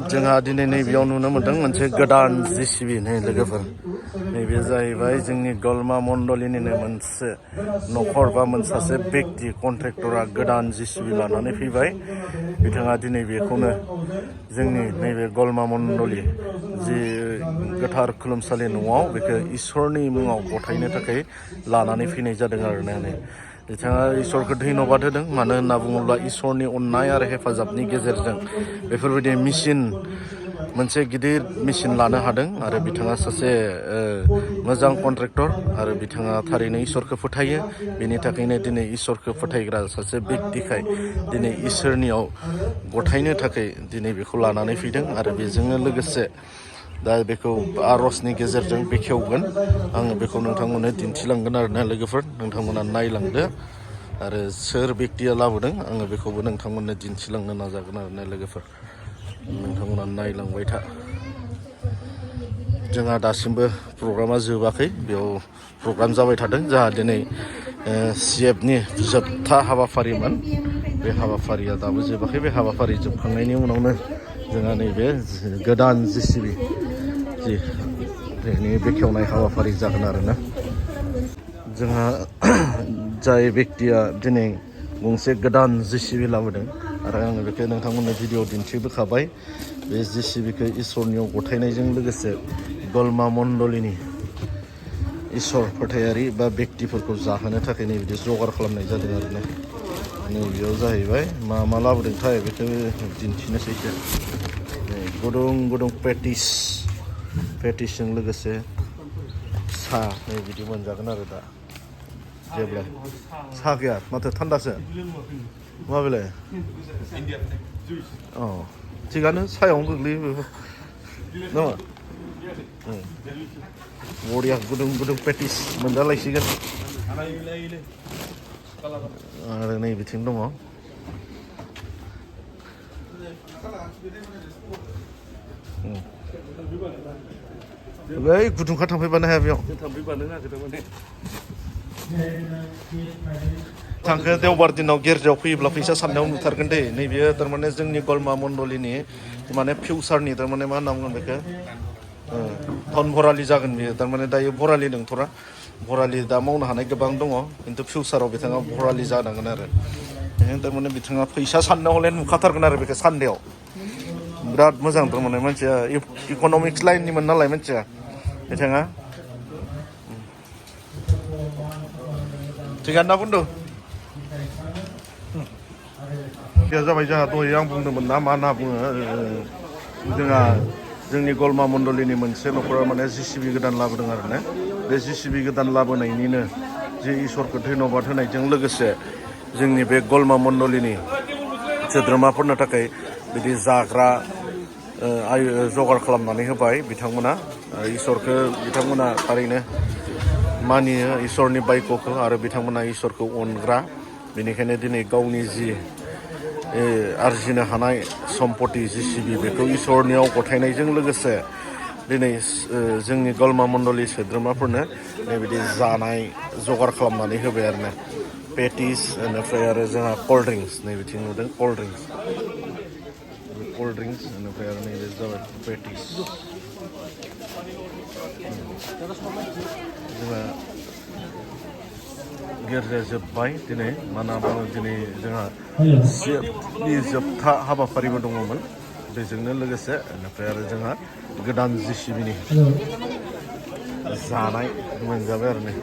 जोंहा दिनै नैबेयाव नुनो मोनदों मोनसे गोदान JCB नै लोगोफोर नैबे जाहैबाय जोंनि गलमा मण्डलिनिनो मोनसे न'खर बा सासे बेक्ति कन्ट्रेक्टरा गोदान JCB लानानै फैबाय बिथाङा दिनै बेखौनो जोंनि नैबे गलमा मण्डलि जि गोथार खुलुमसालि न'आव बेखौ इसोरनि मुङाव गथायनो थाखाय लानानै फैनाय जादों आरोना बिथाङा इसोरखौ धन्यबाद होदों मानो होनना बुङोब्ला इसोरनि अननाय आरो हेफाजाबनि गेजेरजों बेफोरबायदि मेसिन मोनसे गिदिर मेसिन लानो हादों आरो बिथाङा सासे मोजां कन्ट्रेक्टर आरो बिथाङा थारैनो इसोरखौ फोथायो बेनि थाखायनो दिनै इसोरखौ फोथायग्रा सासे बेक्तिखाय दिनै इसोरनियाव गथायनो थाखाय दिनै बेखौ लानानै फैदों आरो बेजोंनो लोगोसे दा बेखौ आर'जनि गेजेरजों बेखेवगोन आङो बेखौ नोंथांमोननो दिन्थिलांगोन आरोना लोगोफोर नोंथांमोना नायलांदो आरो सोर बेक्तिया लाबोदों आङो बेखौबो नोंथांमोननो दिन्थिलांनो नाजागोन आरोना लोगोफोर नोंथांमोना नायलांबाय था जोंहा दासिमबो प्रग्रामा जोबाखै बेयाव प्रग्राम जाबाय थादों जोंहा दिनै CFनि जोबथा हाबाफारिमोन बे हाबाफारिया दाबो जोबाखै बे हाबाफारि जोबखांनायनि उनावनो जोंहा नैबे गोदान JCB जि बेनि बेखेवनाय हाबाफारि जागोन आरोना जोंहा जाय बेक्तिया दिनै गंसे गोदान JCB लाबोदों आरो आङो बेखौ नोंथांमोननो भिडिअ दिन्थिबोखाबाय बे JCBखौ इसोरनियाव गथायनायजों लोगोसे गलमा मण्डलिनि इसोर फोथायारि बा बेक्तिफोरखौ जाहोनो थाखाय नैबिदि जगार खालामनाय जादों आरोना नैबेयाव जाहैबाय मा लाबोदोंथाय बेखौ दिन्थिनोसै गुदुं गुदुं पेटिसजों लोगोसे साहा नैबिदि मोनजागोन आरो दा जेब्ला साहा गैया माथो थान्दासो माबेलाय थिगानो सायावनो गोग्लैयो बेबो नङा बरिया गुदुं गुदुं पेटिस मोनजालायसिगोन आरो नै बिथिं दङ बै गुदुंखा थांफैबानो हाया बेयाव थांखो देवबार दिनाव गिर्जायाव फैयोब्ला फैसा साननायाव नुथारगोन दे नैबेयो थारमाने जोंनि गलमा मण्डलिनि माने फिउचारनि थारमाने मा होनना बुंगोन बेखौ धन भरालि जागोन बेयो थारमाने दायो भरालि नंथ'रा भरालि दा मावनो हानाय गोबां दङ खिन्थु फिउचाराव बिथाङा भरालि जानांगोन आरो बेखायनो थारमाने बिथाङा फैसा साननो हले नुखाथारगोन आरो बेखौ सान्देआव बिराद मोजां थारमाने मानसिया इक'नमिक्स लाइननिमोन नालाय मानसिया बिथाङा थिगानो ना बुंदों बेयो जाबाय जोंहा दहाय आं बुंदोंमोन ना मा होनना बुङो जोंहा जोंनि गलमा मण्डलिनि मोनसे न'खरा माने JCB गोदान लाबोदों आरो ना बे JCB गोदान लाबोनायनिनो जे इसोरखौ धन्यबाद होनायजों लोगोसे जोंनि बे गलमा मण्डलिनि सोद्रोमाफोरनो थाखाय बिदि जाग्रा जगार खालामनानै होबाय बिथांमोना इसोरखौ बिथांमोना थारैनो मानियो इसोरनि बायख'खौ आरो बिथांमोना इसोरखौ अनग्रा बेनिखायनो दिनै गावनि जि आरजिनो हानाय सम्पति JCB बेखौ इसोरनियाव गथायनायजों लोगोसे दिनै जोंनि गलमा मण्डलि सोद्रोमाफोरनो बेबायदि जानाय जगार खालामनानै होबाय आरोना पेटिस बेनिफ्राय आरो जोंहा कल्ड ड्रिंक्स नै बिथिं नुदों कल्ड ड्रिंक्स बेनिफ्राय आरो नैबे जाबाय पेटिस जोंहा गिर्जाया जोब्बाय दिनै मानो होनबा दिनै जोंहा CFनि जोबथा हाबाफारिबो दङमोन बेजोंनो लोगोसे बेनिफ्राय आरो जोंहा गोदान JCBनि जानाय मोनजाबाय आरो नै